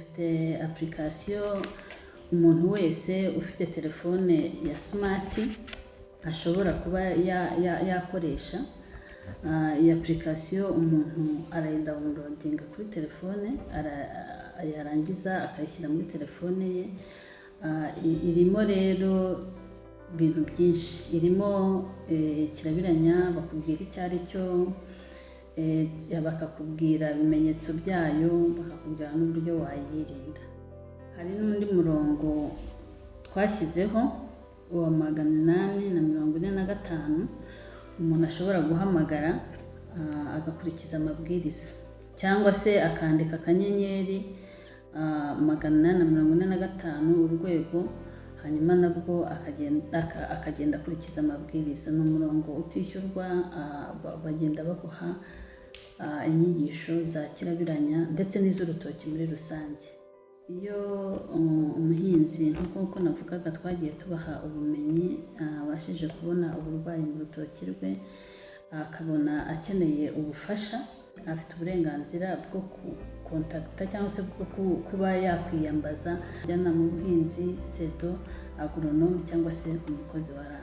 Dufite application umuntu wese ufite telefone ya smart ashobora kuba yakoresha. Iyi application umuntu arayidownloadinga kuri telefone, yarangiza akayishyira muri telefone ye. Irimo rero ibintu byinshi, irimo kirabiranya, bakubwira icyo ari cyo, bakakubwira ibimenyetso byayo, bakakubwira n'uburyo wayirinda. Hari n'undi murongo twashyizeho wa 845, umuntu ashobora guhamagara agakurikiza amabwiriza, cyangwa se akandika *845#, hanyuma nabwo akagenda akurikiza amabwiriza. Ni umurongo utishyurwa, bagenda baguha inyigisho za kirabiranya ndetse n'iz'urutoki muri rusange. Iyo umuhinzi, nk'uko navugaga, twagiye tubaha ubumenyi, abashije kubona uburwayi mu rutoki rwe, akabona akeneye ubufasha, afite uburenganzira bwo gucontacta cyangwa se bwo kuba yakwiyambaza umujyanama w'ubuhinzi, SEDO, agoronome cyangwa se umukozi wa RAB.